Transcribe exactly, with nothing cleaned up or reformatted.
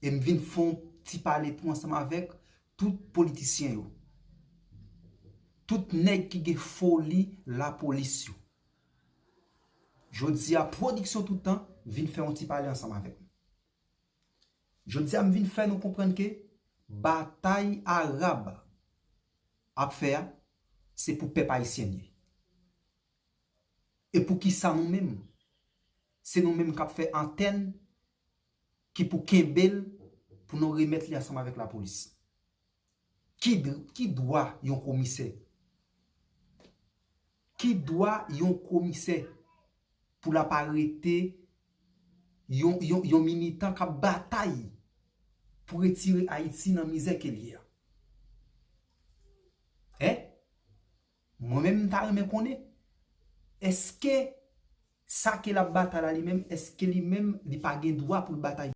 E m vin fè yon ti pale tou ansanm avèk tout politisyen yo. Tout nèg ki gen foli lapolis yo. Jodi a, pwodiksyon tout tan vin fè yon ti pale ansanm avèk nou. Jodi a, m vin fè nou konprann ke batay Arab ap fè a, se pou pèp ayisyen li ye. E pou ki sa nou menm? Se nou menm k ap fè antèn ki pou kenbe l pou nou remèt li ansanm avèk lapolis. Ki, ki dwa yon komisè? Ki dwa yon komisè pou l ap arete yon, yon, yon militan k ap batay pou retire Ayiti nan mizè ke l ye a? Hein? Mwen menm, m ta renmen konnen, èske sa ke l ap batay la li menm, èske li menm, li pa gen dwa pou l batay